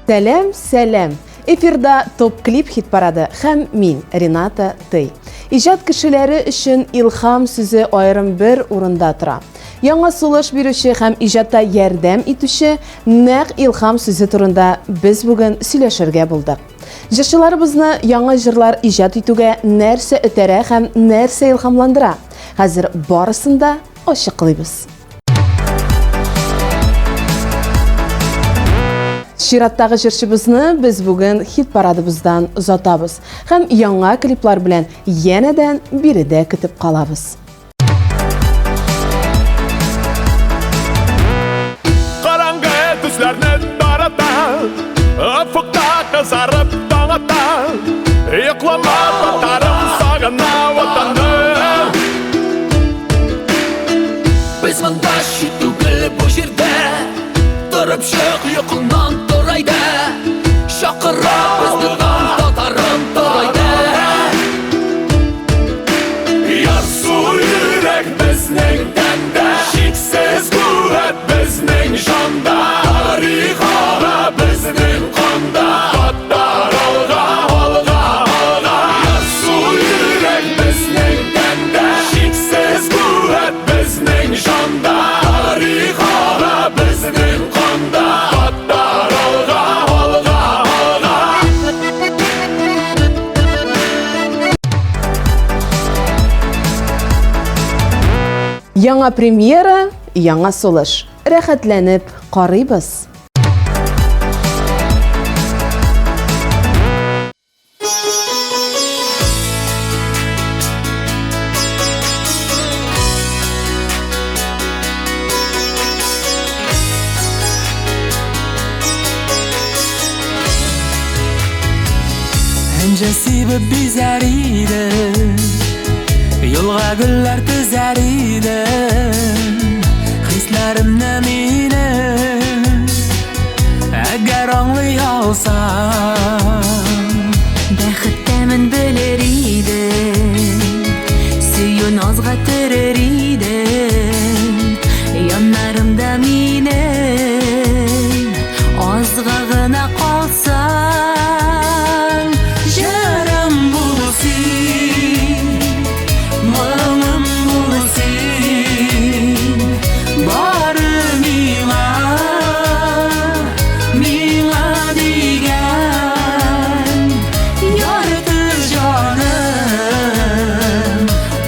Сәлам, сәлам! Эфирда Топ Клип хит парады һәм мин, Рената Тый. Иҗат кешеләре өчен илһам сүзе аерым бер урында тора. Яңа сулыш бирүче һәм иҗатта ярдәм итүче нәкъ илһам сүзе турында без бүген сөйләшергә булдык. Җырчыларыбызны яңа җырлар иҗат итүгә нәрсә этәрә һәм нәрсә илһамландыра? Хәзер барысын да ачыклыйбыз. Чираттагы җырчыбызны без бүген хит парадыбыздан озатабыз һәм яңа клиплар белән янәдән биредә көтеп калабыз. Караңгы төсләрне тарата, офыкта кызарып таң ата. Йоклама, татарым, сагына ватаным. Без монда чит түгел бу җирдә. Торып чык йокыңнан, тор әйдә. Чакыра безне таң, татарым, тор әйдә. Ярсу йөрәк безнең тәндә, чиксез куәт безнең җанда. Тарих ага безнең канда. Татар алга, алга, алга. Ярсу йөрәк безнең тәндә, чиксез куәт безнең җанда. Тарих ага безнең канда. Татар алга, алга, алга. Яңа премьера, яңа сулыш. Рәхәтләнеп карыйбыз. Энҗе сибеп бизәр идем, Юлга гөлләр тезәр идем. Хисләремне минем Әгәр аңлый алсаң. Бәхет тәмен белер идем, Сөю назга төрер идем. Яннарымда минем Азга гына калсаң. Җырым бул син, моңым бул син, Бары миңа, миңа дигән ярты җаным,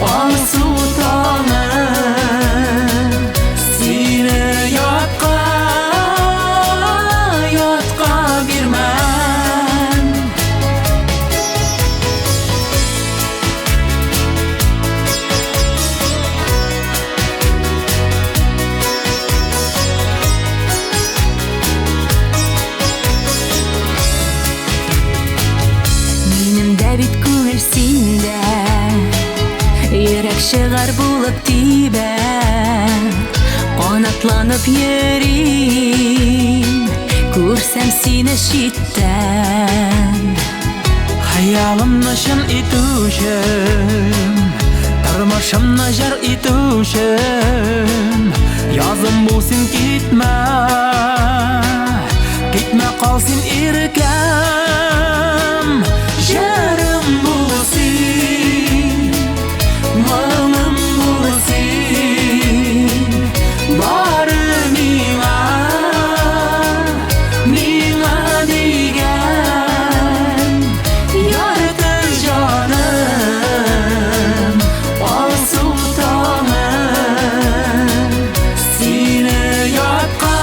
алсу таңым, сине ятка, ятка бирмәм. Минем дә бит күңел синдә, Йөрәк чыгар булып тибә. Канатланып йөрим, Күрсәм сине читтән. Хыялымны чын итүчем, тормышымны җыр итүчем, Язым бул син, китмә, китмә, кал син, иркәм. Җырым бул син, моңым бул син, Бары миңа, миңа дигән ярты җаным, алсу таңым, сине ятка,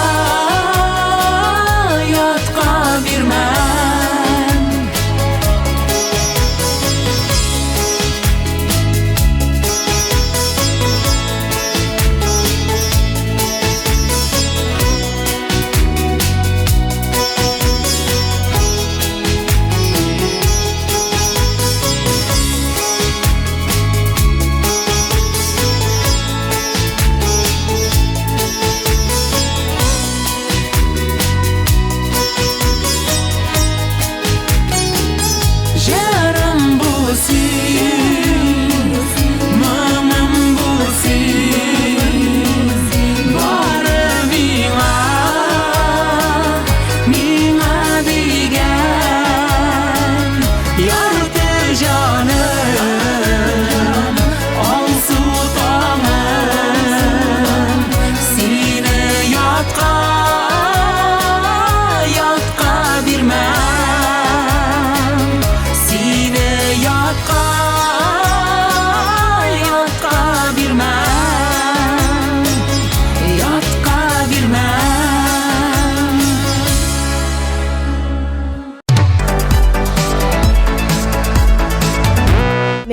ятка бирмәм. Җырым бул син, моңым бул син, Бары миңа, миңа дигән.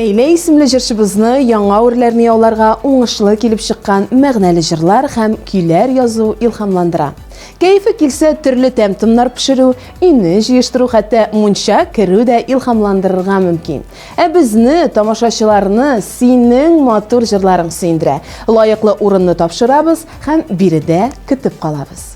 Наилә исемле җырчыбызны яңа үрләрне яуларга уңышлы килеп чыккан мәгънәле җырлар һәм көйләр язу илһамландыра. Кәефе килсә, төрле тәм-томнар пешерү, өйне җыештыру, хәтта мунча керү дә илһамландырырга мөмкин. Ә безне, тамашачыларны, синең матур җырларың сөендерә. Лаеклы урынны тапшырабыз һәм биредә көтеп калабыз.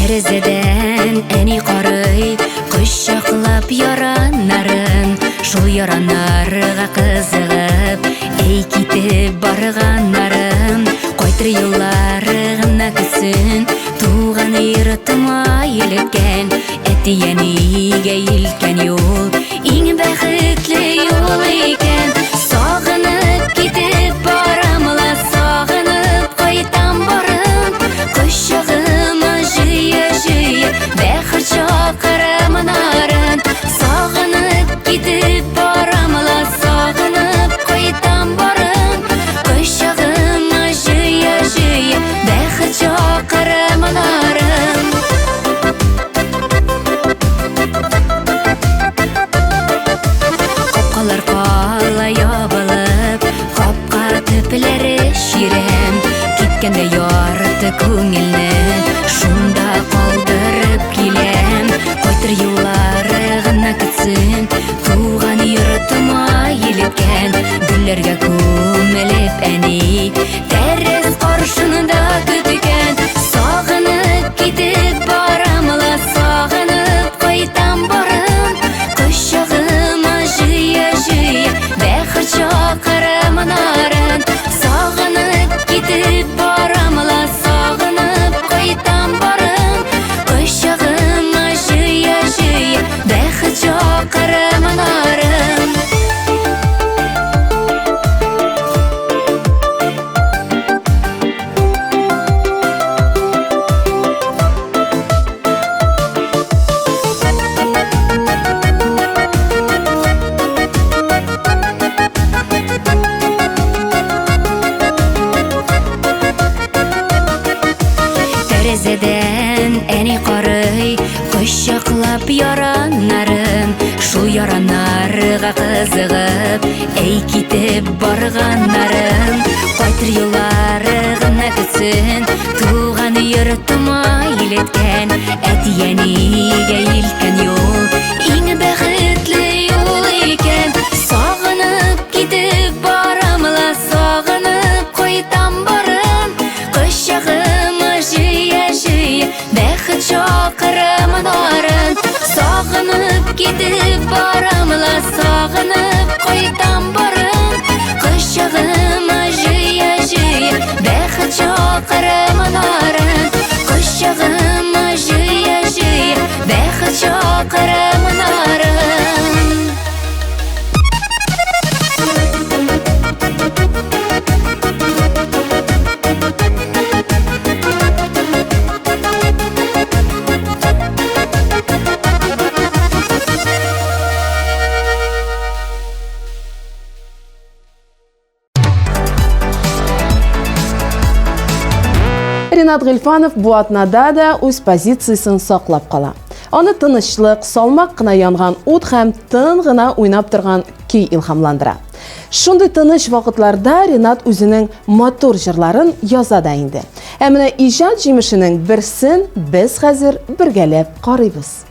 Тәрәзәдән әни карый, кочаклап яраннарын, шул яраннарга кызыгып, әй китеп барганнарын, кайтыр юллары гына көтсен, туган йортыма илткән, әти-әнигә илткән юл, иң бәхетле юл икән. Сагынып китеп барам ла, сагынып кайтам барым, кочагыма җыя-җыя, бәхет чакыра монарын. Сагынып китеп барам ла, сагынып кайтам барым, кочагыма җыя-җыя, бәхет чакыра монарын. Капкалар кала ябылып, капка төпләре чирәм. Киткәндә ярты күңелне шунда калдырып киләм. Кайтыр юллары гына көтсен, туган йортыма илткән. Гөлләргә күмелеп әни, тәрәз каршында көткән. Сагынып китеп барам ла, сагынып кайтам барым, кочагыма җыя-җыя, бәхет чакыра монарын. Сагынып китеп барам ла, сагынып кайтам барым, кочагыма җыя-җыя, бәхет чакыра монарын. Тәрәзәдән әни карый, кочаклап яраннарын, шул яраннарга кызыгып, әй китеп барганнарын. Кайтыр юллары гына көтсен, туган йортыма илткән, әти-әнигә илткән юл, иң бәхетле юл икән. Сагынып китеп барам ла, сагынып кайтам барым, кочагыма җыя-җыя, бәхет чакыра монарын. Сагынып китеп барам ла, сагынып кайтам барым, кочагыма җыя-җыя, бәхет чакыра монарын. Кочагыма җыя-җыя, бәхет чакыра монарын. Ренат Гыйльфанов бу атнада да үз позициясен саклап кала. Аны тынычлык, салмак кына янган ут һәм тын гына уйнап торган көй илһамландыра. Шундый тыныч вакытларда Ренат үзенең матур җырларын яза да инде. Ә менә иҗат җимешенең берсен без хәзер бергәләп карыйбыз.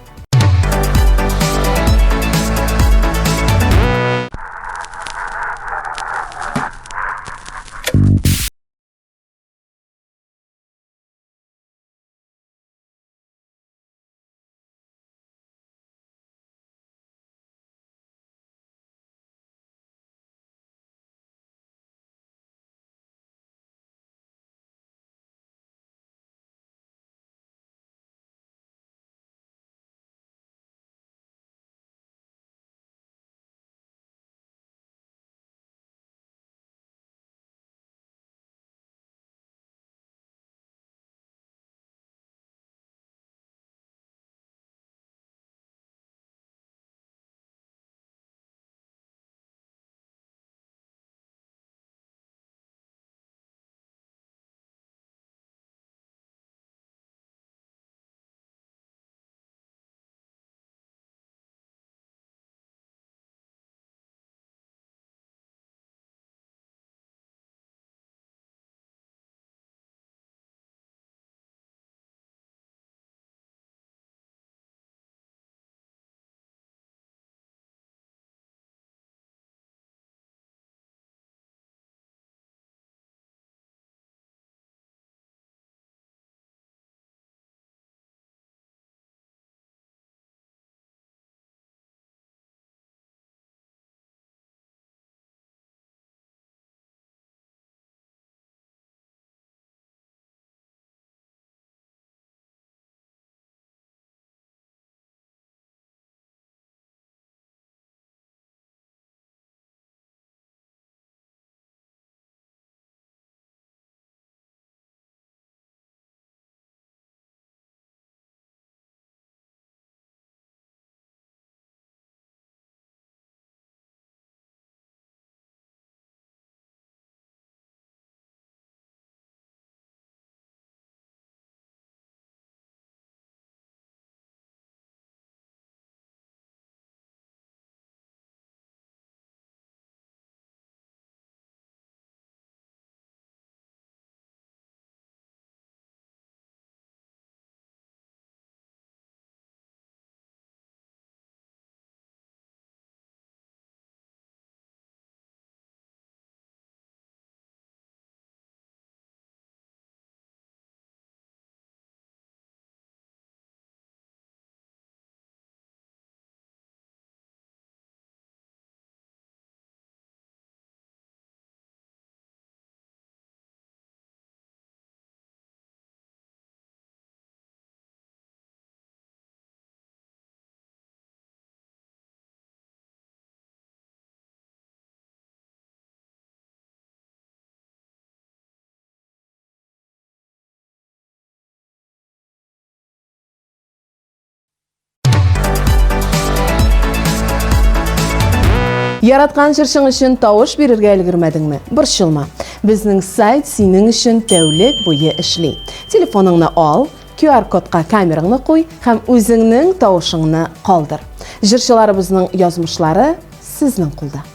Яраткан җырчың өчен тавыш бирергә өлгермәдеңме? Борчылма. Безнең сайт синең өчен тәүлек буе эшли. Телефоныңны ал, QR кодка камераңны куй һәм үзеңнең тавышыңны калдыр. Җырчыларыбызның язмышлары сезнең кулда.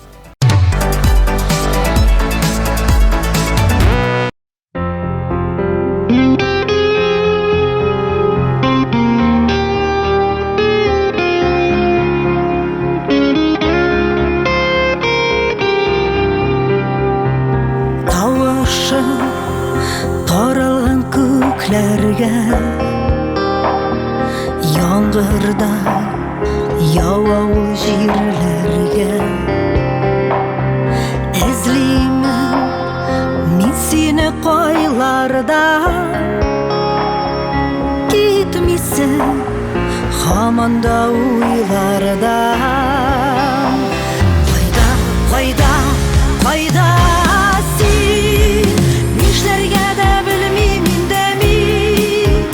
Тавышы таралган күкләргә Яңгырда ява ул җирләргә Эзлимен мин сине кайларда Китмисең һаман да уйларда Кайда, кайда, кайда син Нишләргә дә белмим инде мин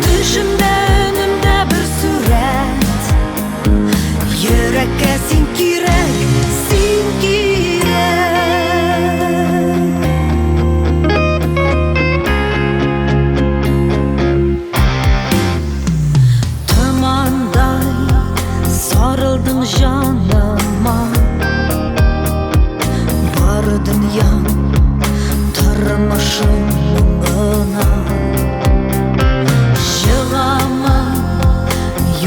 Төшемдә, өнемдә бер сурәт Йөрәккә син кирәк, син кирәк. Томандай сарылдың җаныма Бар дөньям, тормышым моңына Чыгамын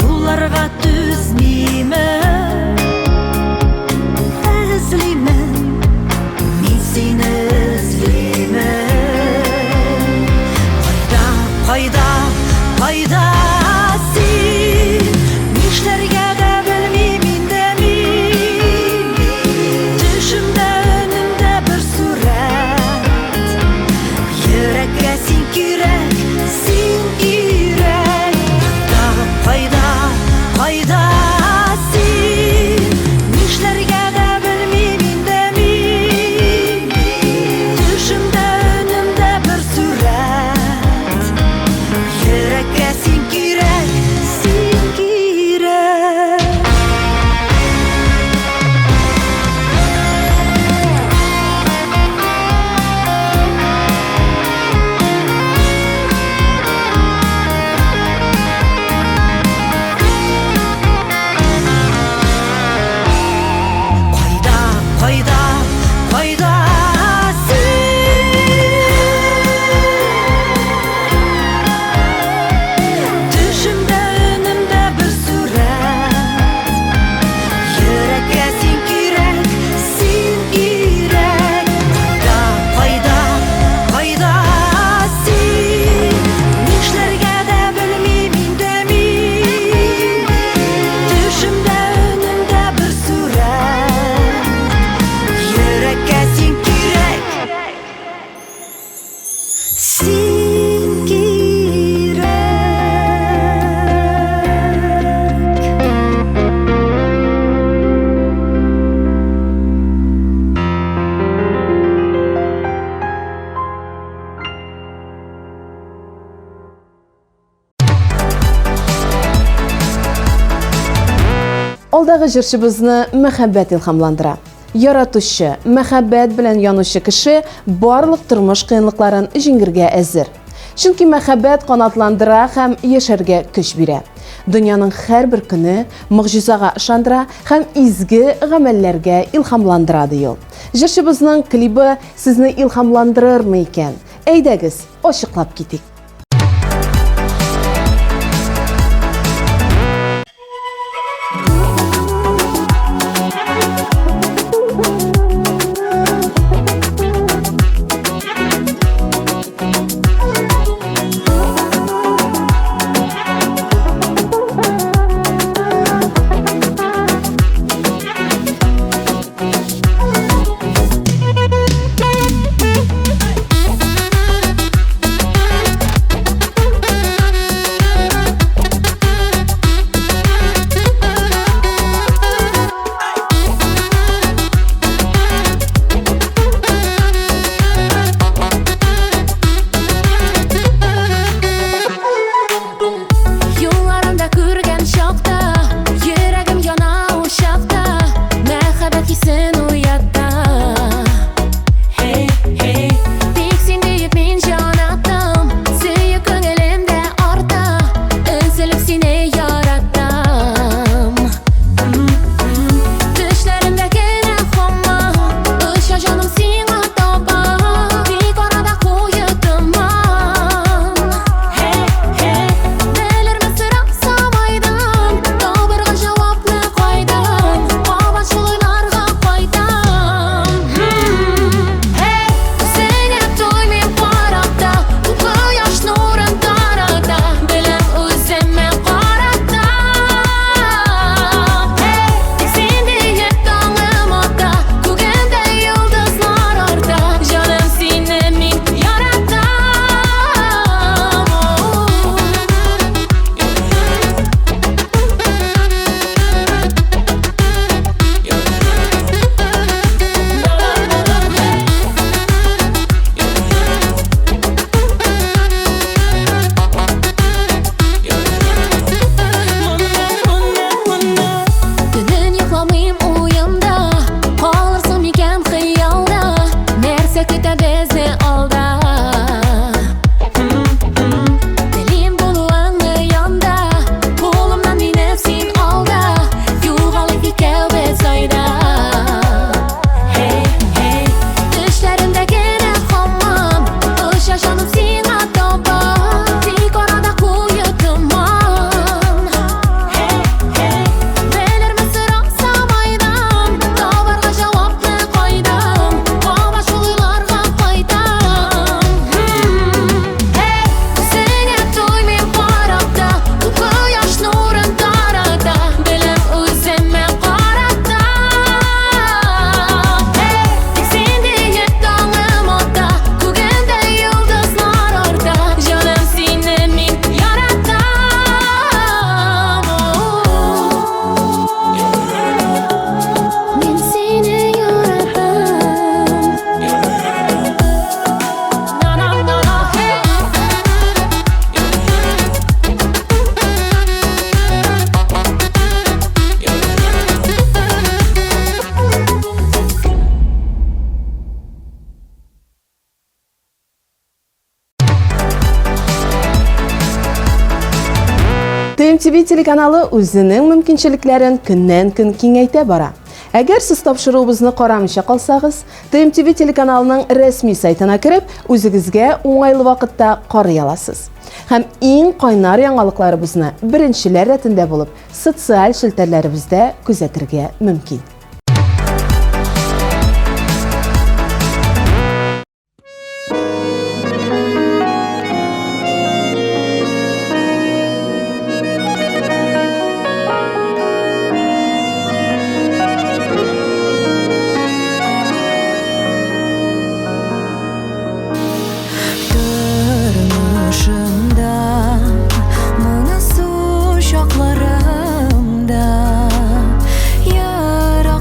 юлларга түзмимен Эзлимен, мин сине эзлимен Кайда, кайда, кайда син Нишләргә дә белмим инде мин Төшемдә, өнемдә бер сурәт Йөрәккә син кирәк, син кирәк Кайда, кайда, кайда син Нишләргә дә белмим инде мин Төшемдә, өнемдә бер сурәт Йөрәккә син кирәк, син кирәк Кайда, кайда, кайда син? Төшемдә, өнемдә бер сурәт Йөрәккә син кирәк, син кирәк Кайда, кайда, кайда син? Нишләргә дә белмим инде мин Төшемдә, өнемдә бер сурәт Йөрәккә син кирәк Син кирәк Алдагы җырчыбызны мәхәббәт илһамландыра. Яратучы, мәхәббәт белән янучы кеше барлык тормыш кыенлыкларын җиңергә әзер. Чөнки мәхәббәт канатландыра һәм яшәргә көч бирә. Дөньяның һәрбер көне могҗизага ышандыра һәм изге гамәлләргә илһамландыра, ди ул. Җырчыбызның клибы сезне илһамландырырмы икән? Әйдәгез, ачыклап китик. хисен уята. Тик син диеп мин җан атам, сөю күңелемдә арта, өзелеп сине яратам. Төшләремдә генә һаман оча җаным сиңа таба, тик арада куе томан. Белермен сорасам айдан, табырга җавапны кайдан, кабат шул уйларга кайтам. Үзеңә туймыйм карап та, ул кояш нурын тарата, беләм үземә карата. Тик син диеп таңым ата, күгемдә йолдызлар арта, җаным сине мин яратам. Төнен йокламыйм уемда, калырсың микән хыялда, нәрсә көтә безне алда? Телим булуыңны янда, кулымнан мине син алда, югалыйк икәүбез айда. Төшләремдә генә һаман оча җаным сиңа таба, тик арада куе томан. Белермен сорасам айдан, табарга җавапны кайдан, кабат шул уйларга кайтам. Үзеңә туймыйм карап та, ул кояш нурын тарата, беләм үземә карата. Тик син диеп таңым ата, күгемдә йолдызлар арта, җаным сине мин яратам. Мин сине яратам. На-на-на-на, hey. ТМТВ телеканалы үзенең мөмкинчелекләрен көннән-көн киңәйтә бара. Әгәр сез тапшыруыбызны карамыйча калсагыз, ТМТВ телеканалының рәсми сайтына кереп, үзегезгә уңайлы вакытта карый аласыз. Һәм иң кайнар яңалыкларыбызны беренчеләр рәтендә булып, социаль челтәрләребездә күзәтергә мөмкин. Тормышымда, моңсу чакларымда, яра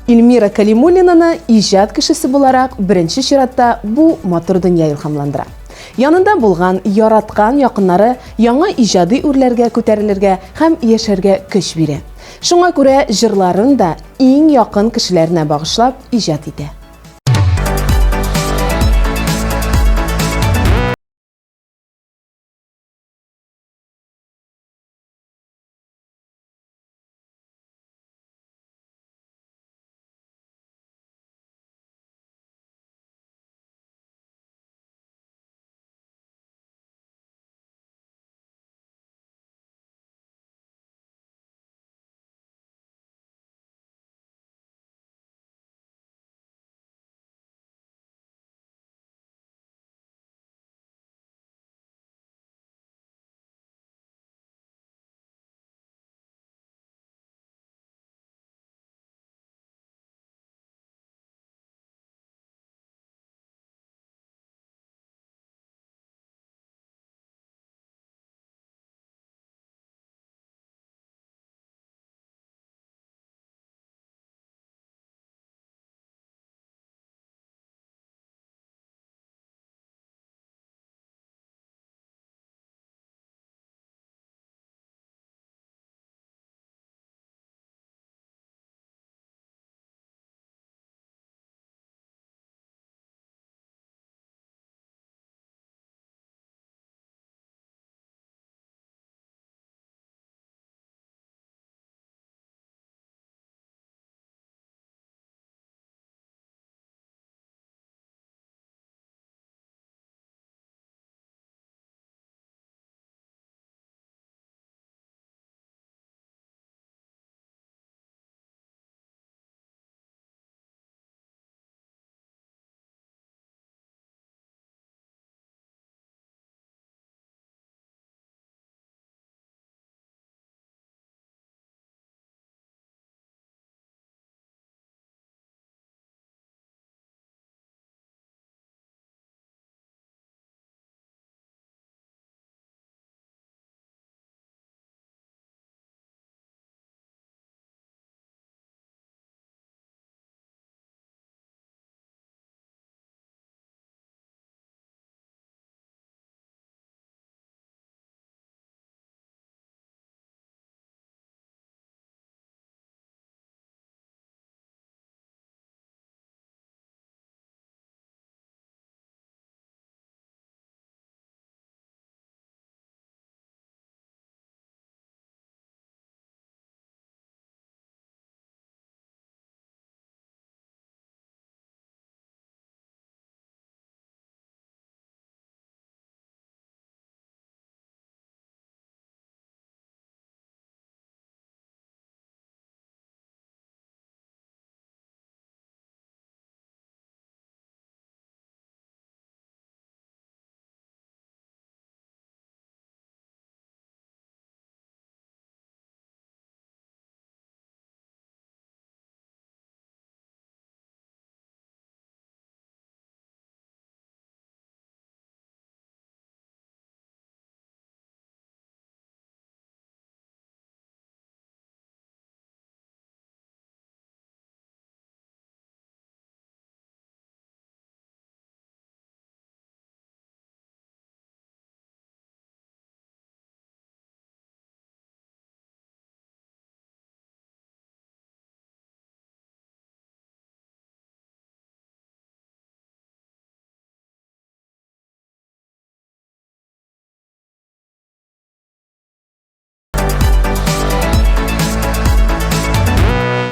Эльмира Калимуллинаны иҗат кешесе буларак беренче чиратта бу матур дөнья илһамландыра. Янында булган, яраткан якыннары яңа иҗади үрләргә күтәрелергә һәм яшәргә көч бирә. Шуңа күрә җырларын да иң якын кешеләренә багышлап иҗат итә.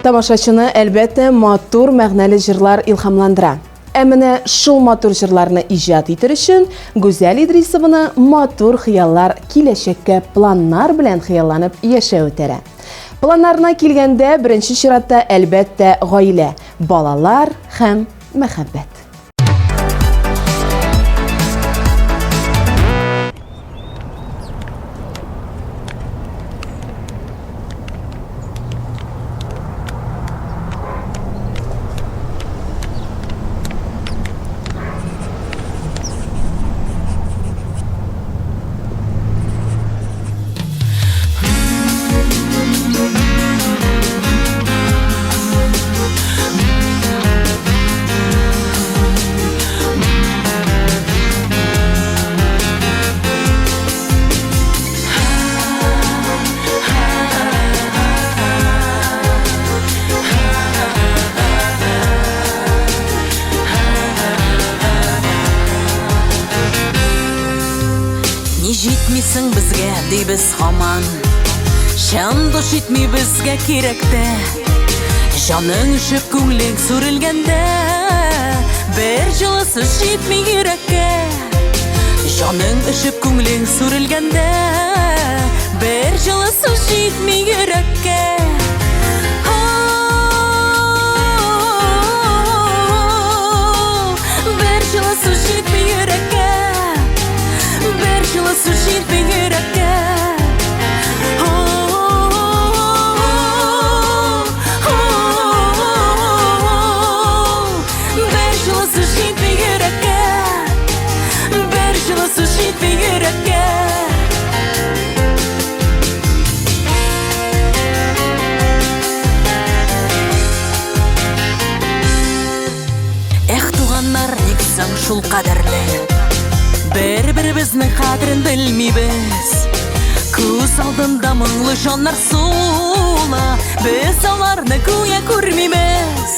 Тамашачыны, әлбәттә, матур мәгънәле җырлар илһамландыра. Ә менә шул матур җырларны иҗат итер өчен Гүзәл Идрисованы матур хыяллар, киләчәккә планнар белән хыялланып яшәү этәрә. Планнарына килгәндә, беренче чиратта, әлбәттә, гаилә, балалар һәм мәхәббәт. Җитмисең безгә, дибез һаман. Чын дус җитми безгә кирәктә. Җаның өшеп, күңлең сүрелгәндә, бер җылы сүз җитми йөрәккә. Җаның өшеп, күңлең сүрелгәндә, бер җылы сүз җитми йөрәккә. Бер җылы сүз җитми йөрәккә. Бер җылы сүз җитми йөрәккә. Бер җылы сүз җитми йөрәккә. Бер җылы сүз җитми йөрәккә. Эх, туганнар, ник соң шул кадәрле? Бер-беребезнең кадерен белмибез. Күз алдында моңлы җаннар сула, без аларны гүя күрмибез.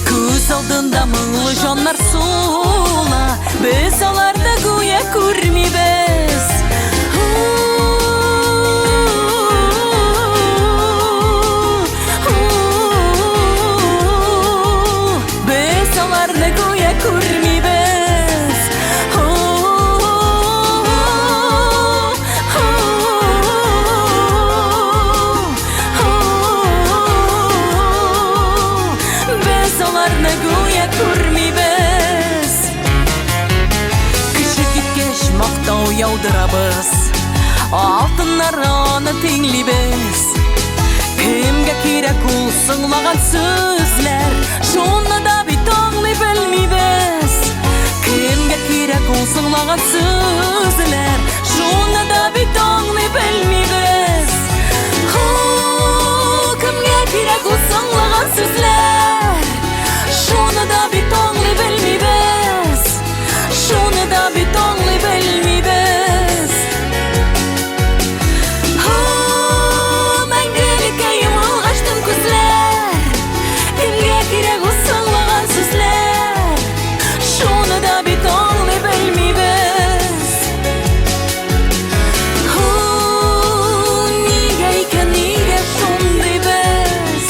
Күз алдында моңлы җаннар сула, без аларны гүя күрмибез. Без аларны гүя күрмибез. Без аларны гүя күрмибез. Кеше киткәч мактау яудырабыз. Алтыннар аны тиңлибез. Кемгә кирәк ул соңлаган сүзләр? Шуны да бит аңлый белмибез. Кемгә кирәк ул соңлаган сүзләр? Шуны да бит аңлый белмибез. Ху, кемгә кирәк ул соңлаган сүзләр? Шуны да бит аңлый белмибез. Шуны да бит аңлый белмибез. Ху, мәңгелеккә йомылгач тын күзләр. Кемгә кирәк ул соңлаган сүзләр? Шуны да бит аңлый белмибез. Ху, нигә икән, нигә шундый без?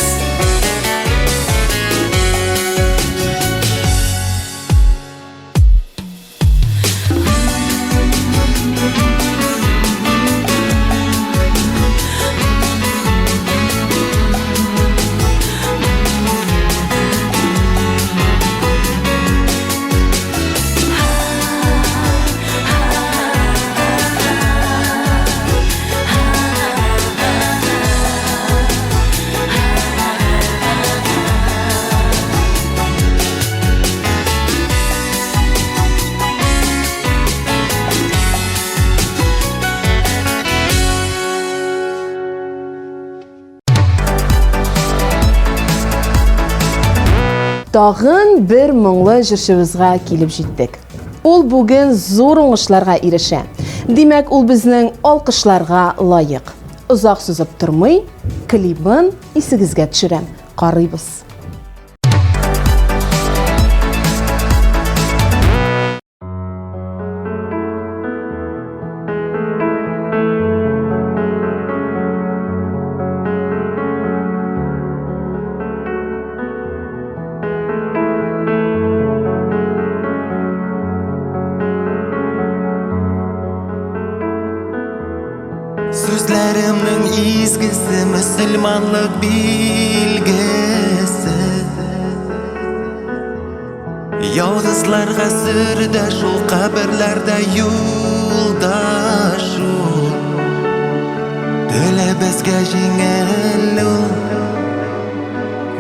Тагын бер моңлы җырчыбызга килеп җиттек. Ул бүген зур уңышларга ирешә. Димәк, ул безнең алкышларга лаек. Озак сузып тормый, клибын исегезгә төшерәм. Карыйбыз. Сүзләремнең изгесе мөселманлык билгесе. Ялгызларга сердәш ул, каберләрдә юлдаш ул. Телебезгә җиңел ул,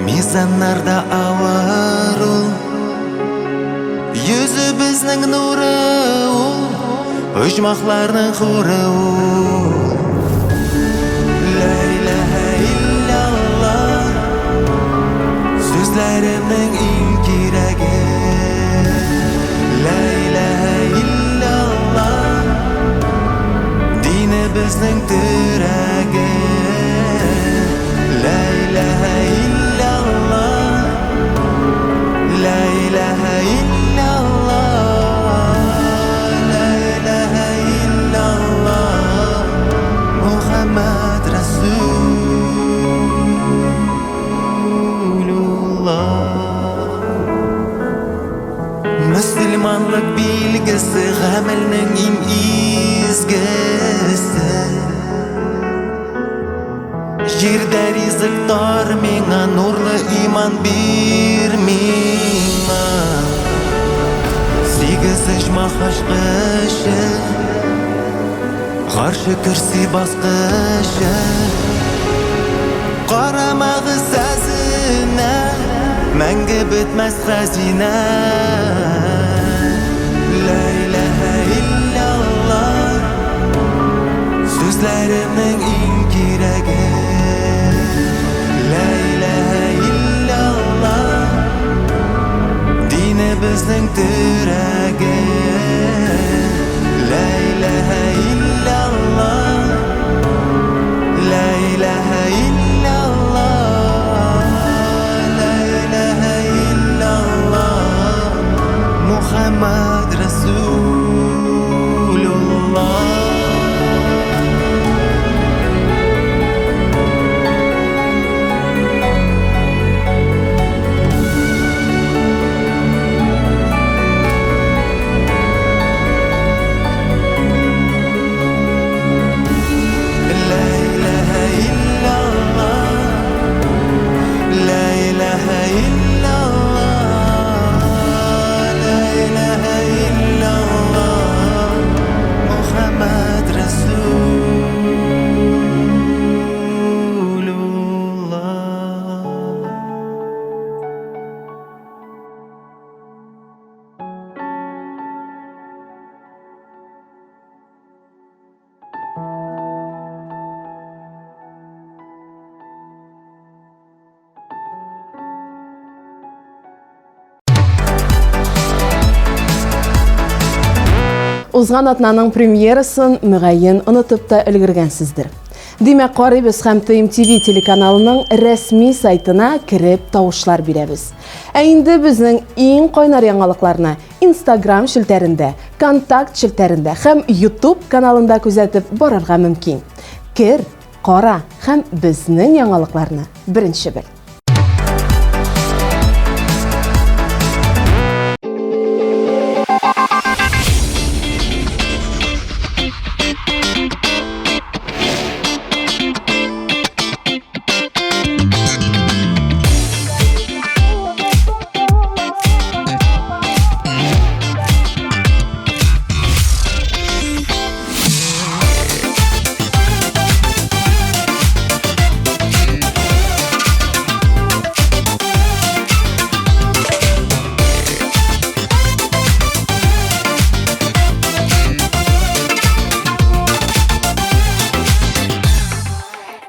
мизаннарда авыр ул. Йөзебезнең нуры ул, оҗмахларның хуры ул. Ла илаһа илляллаһ, сүзләремнең иң кирәге. Ла илаһа илляллаһ, динебезнең терәге. Ла илаһа илляллаһ, ла илаһа илляллаһ, ла илаһа илляллаһ. көзгесе. Җирдә ризык тар миңа, нурлы иман бир миңа. Сигез оҗмах ачкычы, Гарше көрси баскычы. Карамагыз әзенә, Мәңге бетмәс хәзинә. Лә иләһә илляллаһ, Сүзләремнең иң кирәге. Лә иләһә илляллаһ, Динебезнең терәге. Лә иләһә илляллаһ, Лә иләһә илляллаһ, Лә иләһә илляллаһ, Мухаммад Расулуллаһ. Лә иләһә илляллаһ, Лә иләһә илляллаһ, Лә иләһә илляллаһ, Мухаммад Расулуллаһ. Узган атнаның премьерасын мөгаен онытып та өлгергәнсездер. Димәк, карыйбыз һәм ТМТВ телеканалының рәсми сайтына кереп тавышлар бирәбез. Ә инде безнең иң кайнар яңалыкларны Instagram челтәрендә, Контакт челтәрендә һәм YouTube каналында күзәтеп барырга мөмкин. Кер, кара һәм безнең яңалыкларны беренче бел.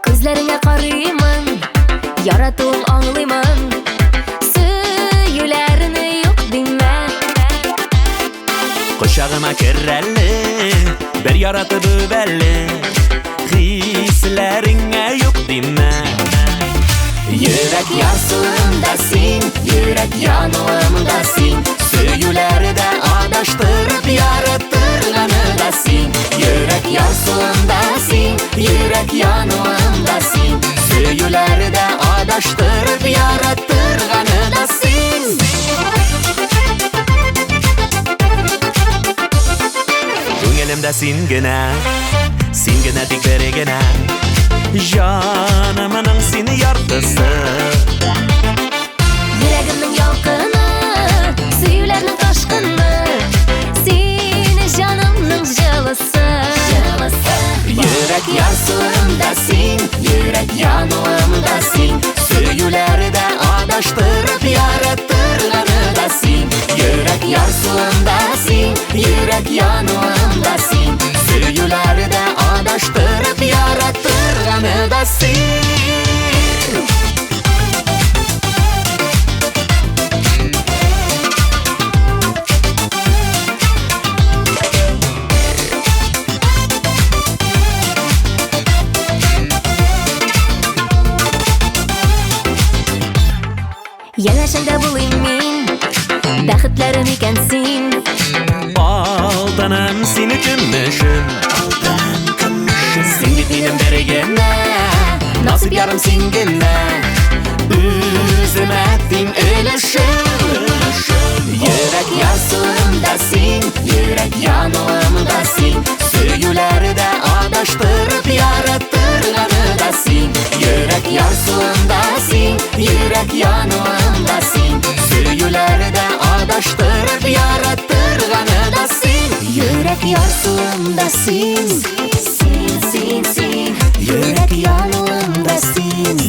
Күзләреңә карыймын, яратуың аңлыймын. Сөюләрне юк димә. Кочагыма кер әле, бер яратып үп әле, Хисләреңә юк димә. Йөрәк ярсуымда син, йөрәк януымда син, Сөюләре дә адаштырып яраттырганы да син. Йөрәк ярсуымда син, йөрәк януымда син, Сөюләре дә адаштырып яраттырганы да син. Күңелемдә син генә, син генә тик бер генә, Җанымның син яртысы. Йөрәгемнең ялкыны, сөюләрнең ташкыны, син җанымның җылысы. Йөрәк ярсуымда син, йөрәк януымда син, Сөюләре дә адаштырып яраттырганы да син. Йөрәк ярсуымда син, йөрәк януымда син, Сөюләре дә адаштырып яраттырганы да син. Янәшәңдә булыйм мин, бәхетләрем икән син. Алтыным сине көмешем, Син бит минем бер генә, насыйп ярым син генә. Үземә тиң өлешем. Йөрәк ярсуымда син, йөрәк януымда син. Сөюләрдә адаштырып яраттырганы да син. Йөрәк ярсуымда син, йөрәк януымда син. Сөюләрдә адаштырып яраттырганы да син. Йөрәк ярсуымда син, син, син, син. Йөрәк януымда син.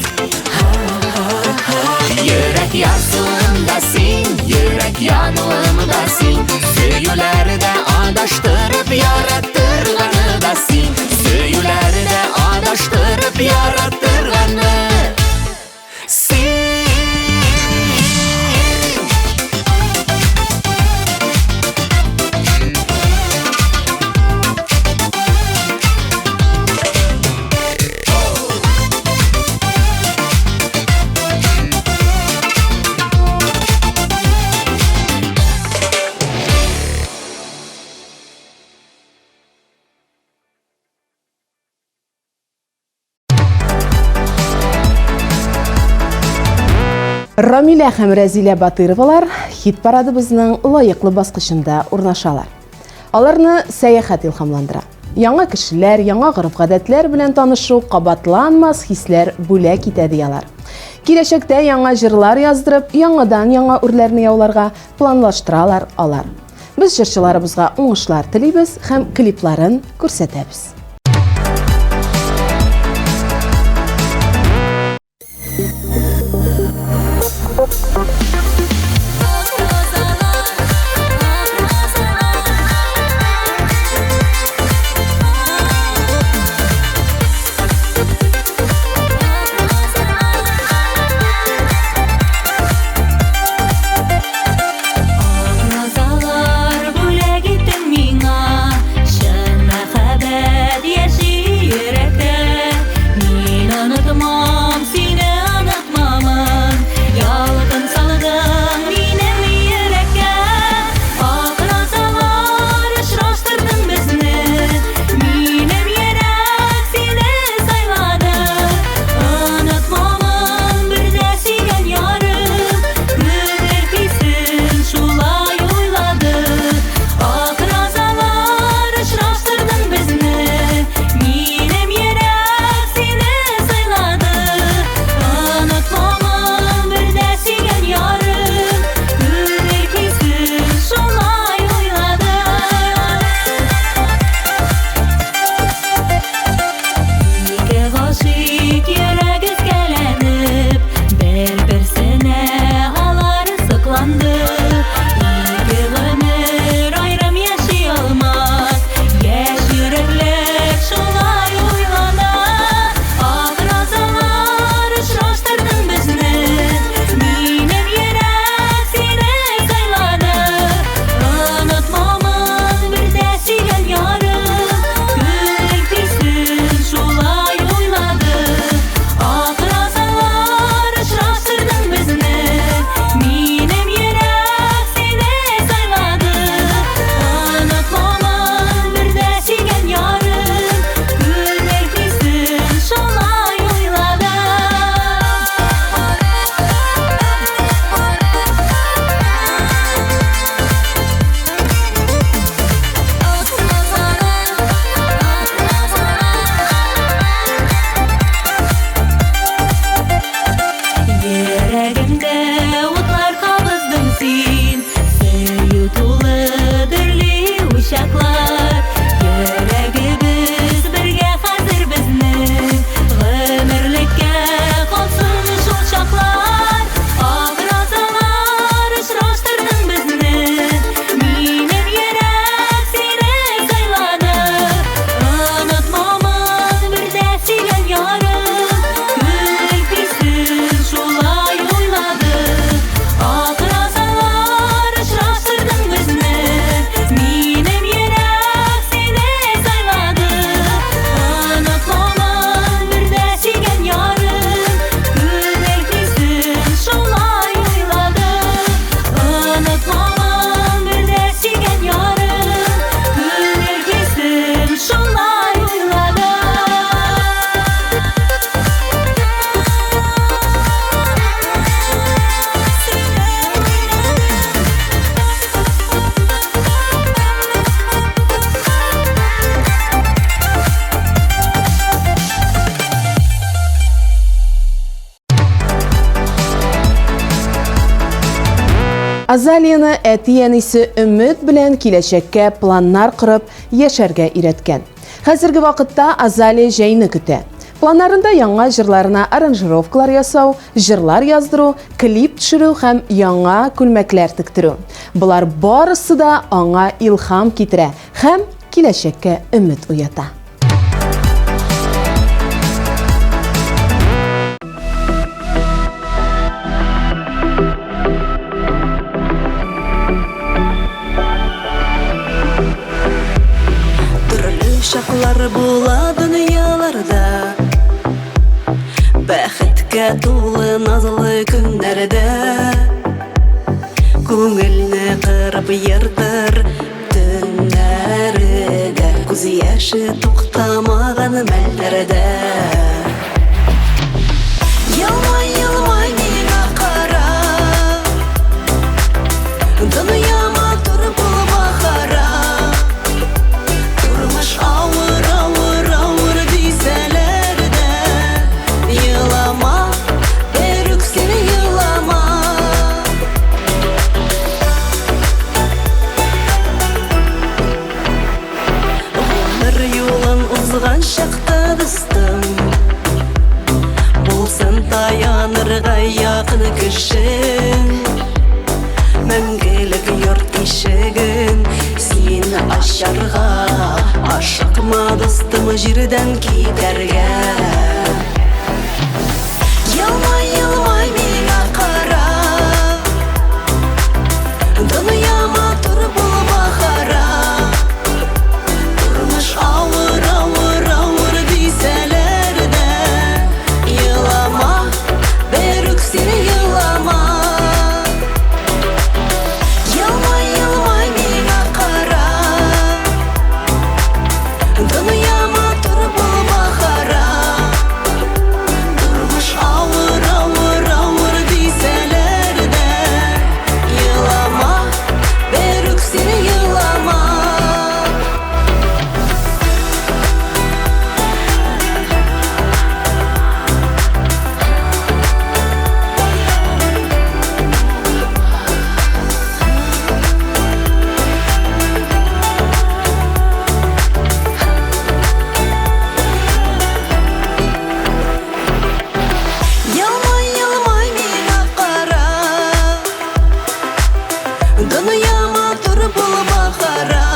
Йөрәк ярсуымда син, йөрәк януымда син. Сөюләрдә адаштырып яраттырганы да син. Сөюләрдә адаштырып яраттырганы син. Рамилә һәм Рәзилә Батыровалар хит парадыбызның лаеклы баскычында урнашалар. Аларны сәяхәт илһамландыра. Яңа кешеләр, яңа гореф-гадәтләр белән танышу кабатланмас хисләр бүләк итә ди алар. Киләчәктә яңа җырлар яздырып, яңадан-яңа үрләрне яуларга планлаштыралар алар. Без җырчыларыбызга уңышлар телибез һәм клипларын күрсәтәбез. Розалар бүләк иттең миңа, чын мәхәббәт. Азалияне әти-әнисе өмет белән киләчәккә планнар корып яшәргә өйрәткән. Хәзерге вакытта Азалия җәйне көтә. Планнарында яңа җырларына аранжировкалар ясау, җырлар яздыру, клип төшерү һәм яңа күлмәкләр тектерү. Болар барысы да аңа илһам китерә һәм киләчәккә өмет уята. Төрле чаклар була дөньяларда Бәхеткә тулы назлы көннәрдә Күңелне кырып ертыр Төннәре дә күз яше туктамаган мәлләрдә Елмай, елмай миңа кара Дөнья матур булып ахара Тормыш авыр, авыр, авыр дисәләр дә Елама, берүк син елама Гомер юлын узган чакта дустым Булсын таянырга якын кешең Мәңгелек йорт ишеген син ачарга Ашыкма дустым җирдән китәргә Елмай, елмай миңа кара Дөнья матур булып ахара Тормыш авыр, авыр, авыр дисәләр дә Елама, берүк син елама Елмай, елмай миңа кара Дөнья матур булып ахара Тормыш авыр, авыр, авыр дисәләр дә Елама, берүк син елама Елмай, елмай миңа кара Дөнья матур булып ахара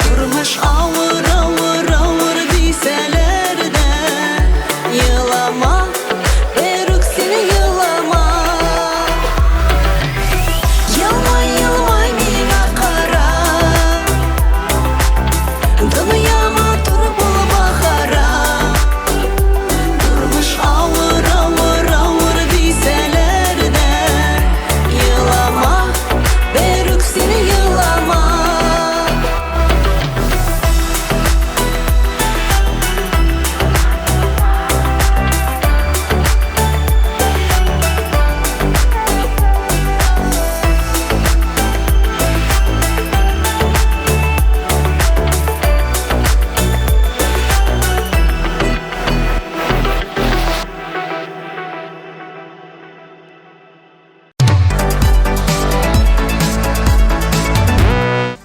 Тормыш авыр, авыр, авыр дисәләр дә Елама, берүк син елама Елмай, елмай миңа кара Дөнья матур булып ахара Тормыш авыр, авыр, авыр дисәләр дә Елама, берүк син елама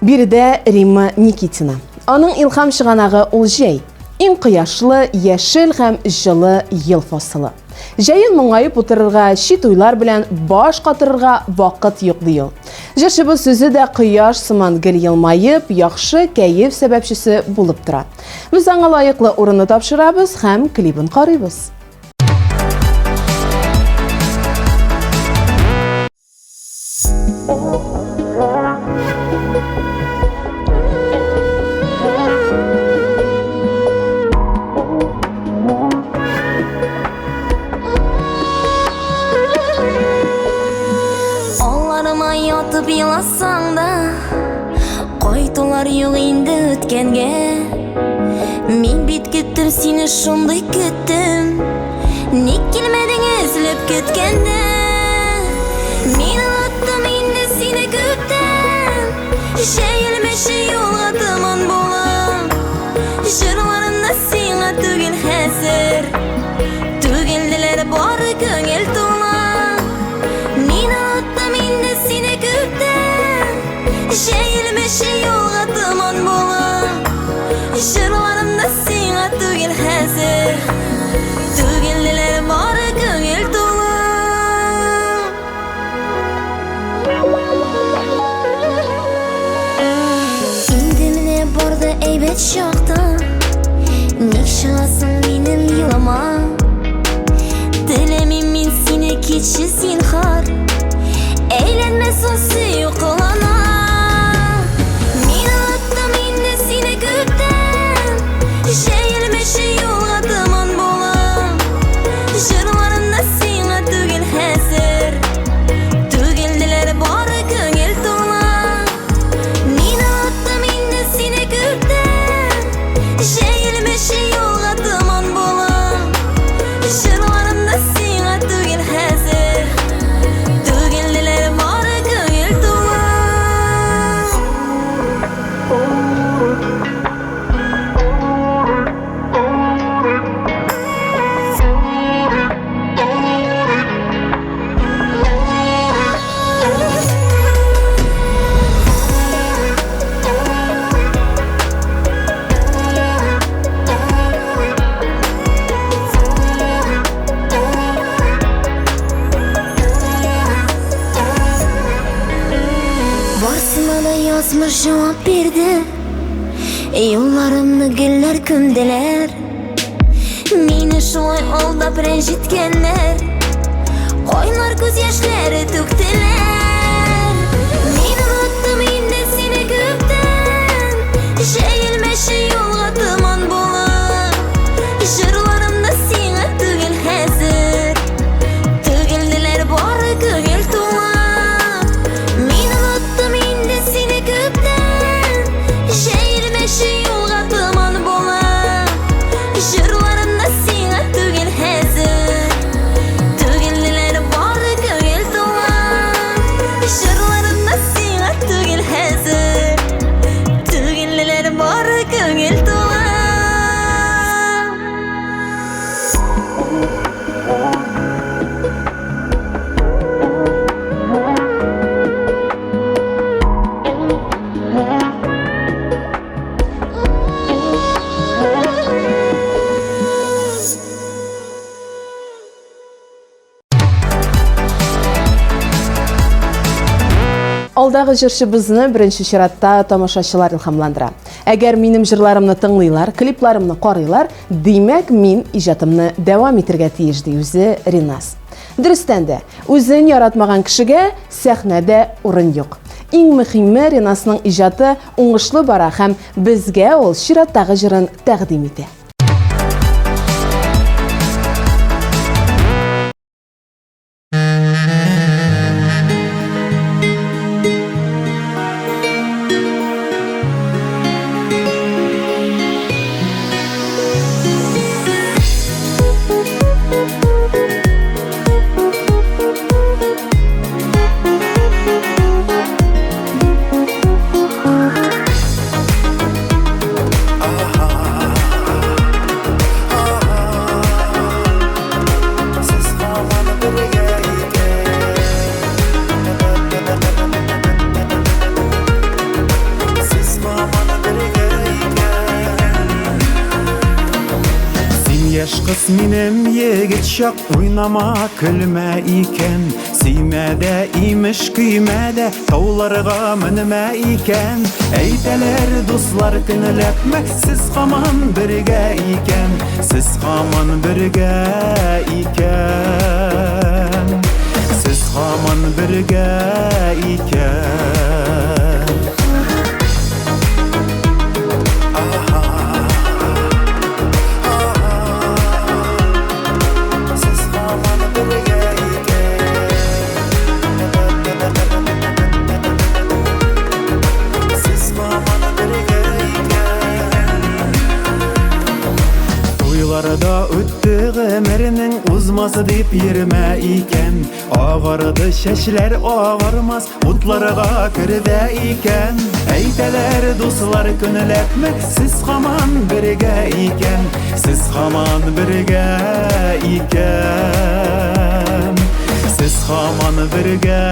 Биредә Римма Никитина. Аның илһам чыганагы ул җәй. Иң кояшлы, яшел һәм җылы ел фасылы. Җәен моңаеп утырырга, чит уйлар белән баш катырырга вакыт юк ди ул. Җырчыбыз сүзе дә кояш сыман гел елмаеп, яхшы кәеф сәбәпчесе булып тора. Без аңа лаеклы урынны тапшырабыз һәм клибын карыйбыз. Алларыма ятып еласаң да, Кайтулар юк инде үткәнгә. Мин бит көттем сине шундый көттем. Ник килмәдең өзелеп көткәндә? Мин оныттым инде сине күптән. Җәелмәче юлга томан булып. Җырларым да сиңа түгел хәзер. Түгелделәр бары күңел тула. Мин оныттым инде. хәзер. Түгелделәр бары күңел тулы. Инде менә бар да әйбәт чакта, Ник чыгасың минем юлыма? Теләмим мин сине, китче зинһар. Әйләнмә соң сөю колына. Мин оныттым инде сине күптән. Җәелмәче юлга томан булып. Җырларым да сиңа түгел хәзер. Түгелделәр бары күңел тулы. Мин оныттым инде сине күптән. Җәелмәче юлга томан булып. Җырларым да сиңа түгел хәзер. Түгелделәр бары күңел тулы. Барсына да язмыш җавап бирде. Юлларымны гөлләр күмделәр. Мине шулай алдап рәнҗеткәннәр. Кайнар күз яшьләре түктеләр. Мин оныттым инде сине күптән. Җәелмәче юлга томан булып. Җырларым да сиңа түгел хәзер. Түгелделәр бары күңел тулы. Мин оныттым инде сине күптән. Җәелмәче юлга томан булып. Җырларым да сиңа түгел хәзер. Түгелделәр бары күңел тулы. Җырларым да сиңа түгел хәзер. Түгелделәр бары күңел тулы. Алдагы җырчыбызны беренче чиратта тамашачылар илһамландыра. Әгәр минем җырларымны тыңлыйлар, клипларымны карыйлар, димәк, мин иҗатымны дәвам итергә тиеш, ди үзе Ринас. Дөрестән дә, үзен яратмаган кешегә сәхнәдә урын юк. Иң мөһиме, Ринасның иҗаты уңышлы бара һәм безгә ул чираттагы җырын тәкъдим итә. Сез һаман бергә икән. Сез һаман бергә икән. Син яшь кыз, минем егет чак, уйнама, көлмә икән. Сөймә дә, имеш, көймә дә, тауларга менмә икән. Әйтәләр дуслар көнләпме, сез һаман бергә икән. Сез һаман бергә икән. Сез һаман бергә икән. Сез һаман бергә икән. Сез һаман бергә икән. Туйларда үтте гомернең узмас дип йөрмә икән. Агарды чәчләр агармас, утларга керде икән. Әйтәләр дуслар көнләпме, сез һаман бергә икән. Сез һаман бергә икән. Сез һаман бергә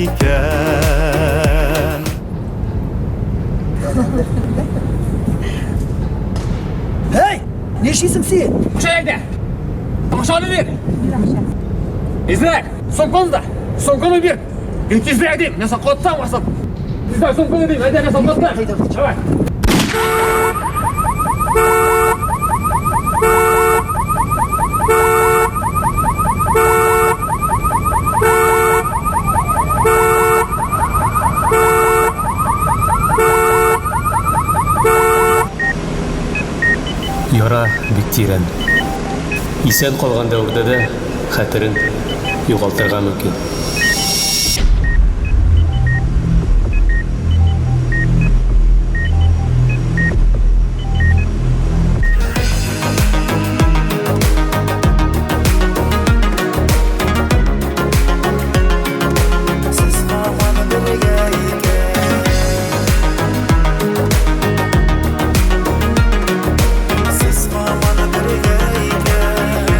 икән. Һей! Нишлисең син? Акча әйдә. Акчаны бир. Тизрәк. Сумканы да. Сумканы бир. Мин тизрәк дим. Мин сиңа катсам асып. Тизрәк сумканы дим. Әйдә, мин сиңа катсам. Давай. Яра бик тирән. Исән калган дәвердә дә хәтерен югалтырга мөмкин. Сез һаман бергә икән. Сез һаман бергә икән.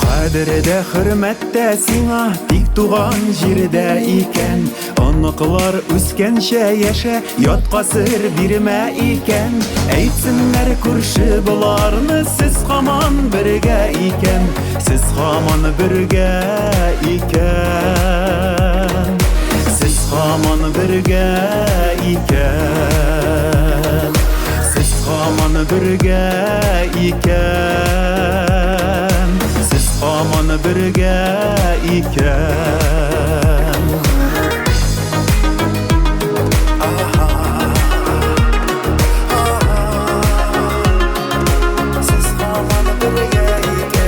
Кадере дә, хөрмәт тә сиңа тик туган җирдә икән. Оныклар үскәнчә яшә, ятка сер бирмә икән. Әйтсеннәр күрше боларны, сез һаман бергә икән. Сез һаман бергә икән. Сез һаман бергә икән. Сез һаман бергә икән. Сез һаман бергә икән. Сез һаман бергә икән. Сез һаман бергә икән.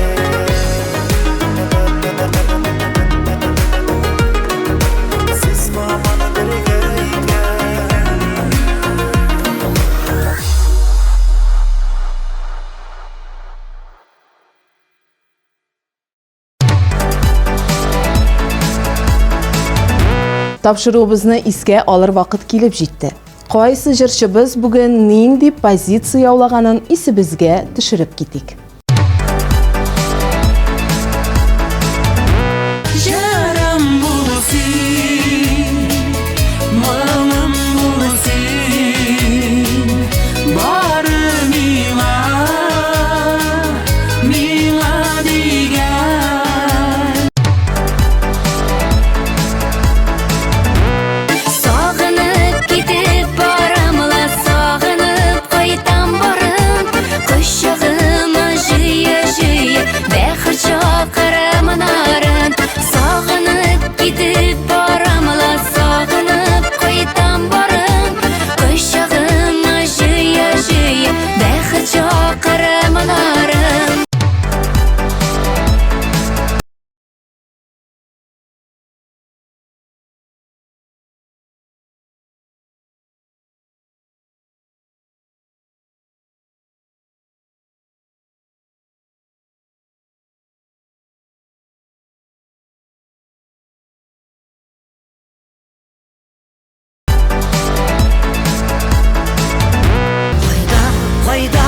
Тапшыруыбызны искә алыр вакыт килеп җитте. Кайсы җырчыбыз бүген нинди позиция яулаганын исебезгә төшереп китик. Җырым бул син, моңым бул син, бары миңа, миңа дигән. Сагынып китеп барам ла, сагынып кайтам барым. Кочагыма җыя-җыя, бәхет чакыра монарын. Сагынып китеп барам ла, сагынып кайтам барым. Кочагыма җыя-җыя, бәхет чакыра монарын. Кайда, кайда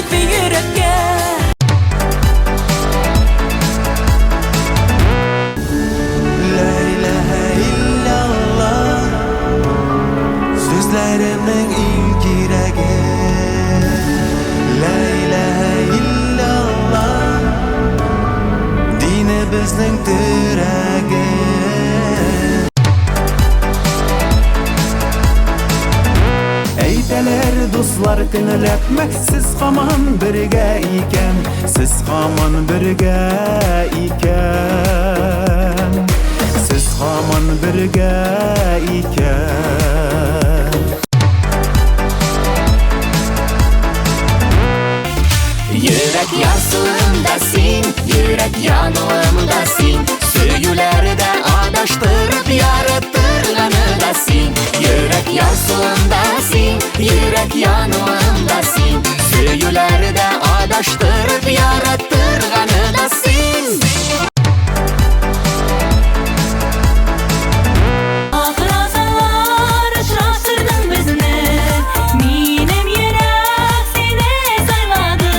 җитми йөрәккә. Ла илаһа илляллаһ Сүзләремнең иң кирәге Ла илаһа илляллаһ Динебезнең терәге. Әйтәләр дуслар көнләпме, сез һаман бергә икән, сез һаман бергә икән, сез һаман бергә икән. Йөрәк ярсуында син, йөрәк януында син, Сөюләрдә адаштырып яраттырганы да син. Йөрәк ярсуында син, йөрәк януында син, Сөюләрдә адаштырып яраттырганы да син. Ак розалар очраштырдың безне, Минем йөрәк сине сайлады.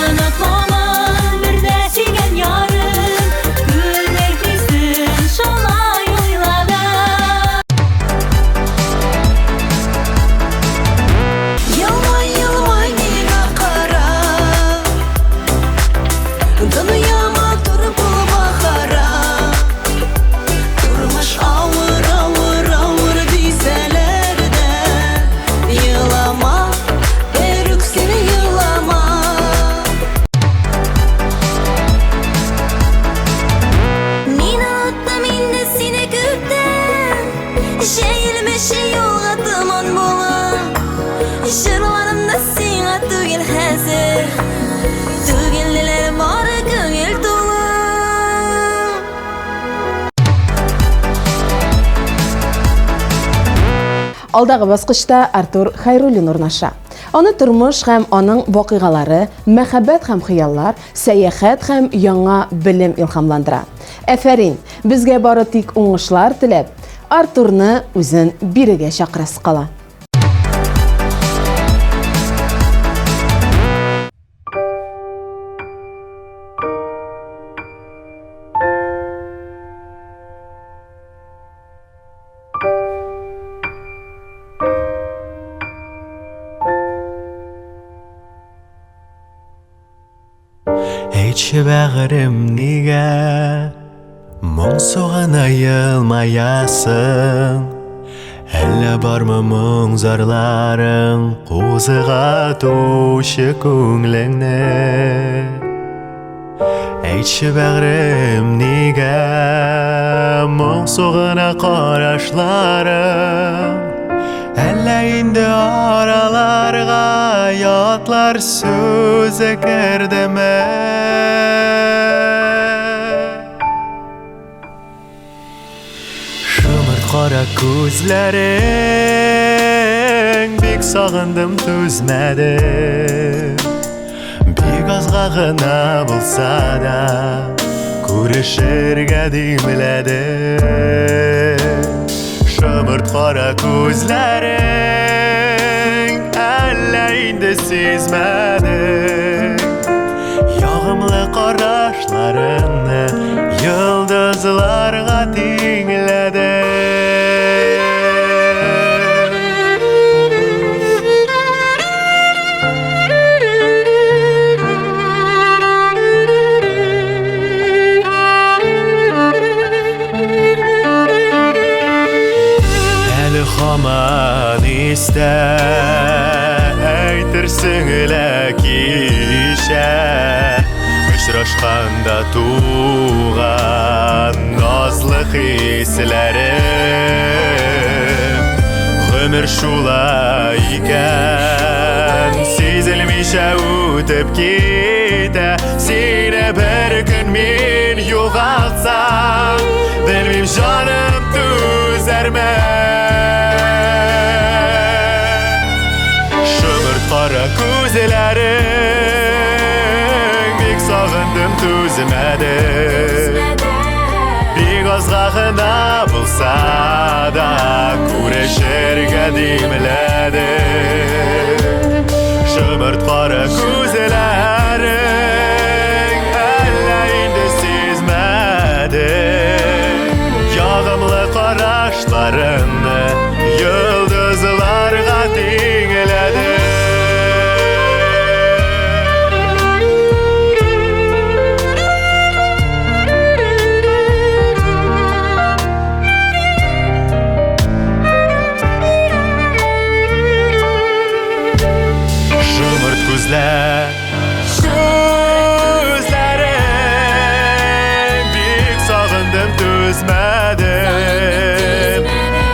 Онытмамын бер дә сөйгән ярым, Күңел хисен шулай уйлады. Елмай, елмай миңа кара, Дөнья матур булма харап. Тормыш авыр, авыр, авыр дисәләр дә, Елама, берүк син елама. Мин оныттым инде сине күптән, Җәелмеш юлга томан булып. Җырларым да сиңа түгел хәзер, Түгеллеләр бары күңел тулып. Алдагы баскычта Артур Хайруллин урнаша. Аны тормыш һәм аның вакыйгалары, мәхәббәт һәм хыяллар, сәяхәт һәм яңа белем илһамландыра. Әфәрин, безгә бары тик уңышлар теләп, Артурны үзен бирегә чакырасы кала. Әйтче, бәгырем, нигә моңсу гына елмаясың? Әллә бармы моң зарларың кузгатучы күңелеңне? Әйтче, бәгырем, нигә моңсу гына карашларың? Әллә инде араларга ятлар сүзе кердеме? Шомырт кара күзләрең, бик сагындым, түзмәдем. Бик азга гына булса да күрешергә димләдем. Шомырт кара күзләрең, әллә инде сизмәдең, Ягымлы карашларыңны йолдызларга тиңләдем. Әле һаман истә, әйтерсең лә кичә очрашканда туган назлы хисләрем. Гомер шулай икән, сизелмичә үтеп китә. Сине бер көн мин югалтсам, белмим, җаным түзәрме. Шомырт кара күзләрең, бик сагындым, түзмәдем. Бик азга гына булса да күрешергә димләдем. Шомырт кара кара күзләрең Әллә инде сизмәдең Ягымлы карашларыңны Йолдызларга тиңләдем Шомырт күзләр Күзләрең Бик сагындым түзмәдем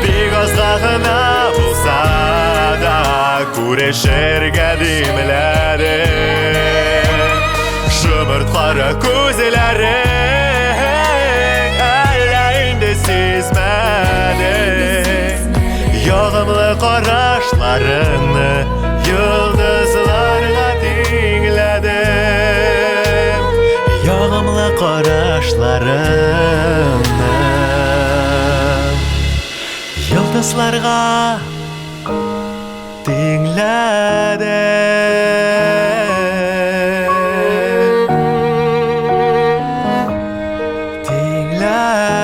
Бик азга гына булса да Күрешергә димләдем Шомырт кара күзләрең Әллә инде сизмәдең Ягымлы карашларыңны Йолдызларга тиңләдем Ягымлы карашларыңны Йолдызларга тиңләдем Тиңләдем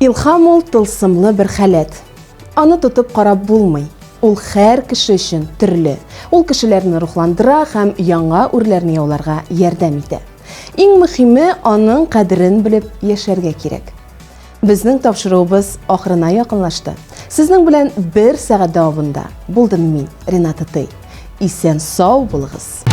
Илһам ул тылсымлы бер халәт. Аны тотып карап булмый. Ул һәр кеше өчен төрле. Ул кешеләрне рухландыра һәм яңа үрләрне яуларга ярдәм итә. Иң мөхиме, аның кадерен белеп яшәргә кирәк. Безнең тапшыруыбыз ахырына якынлашты. Сезнең белән бер сәгать дәвамында булдым мин, Рената Тей. Исән сау булыгыз!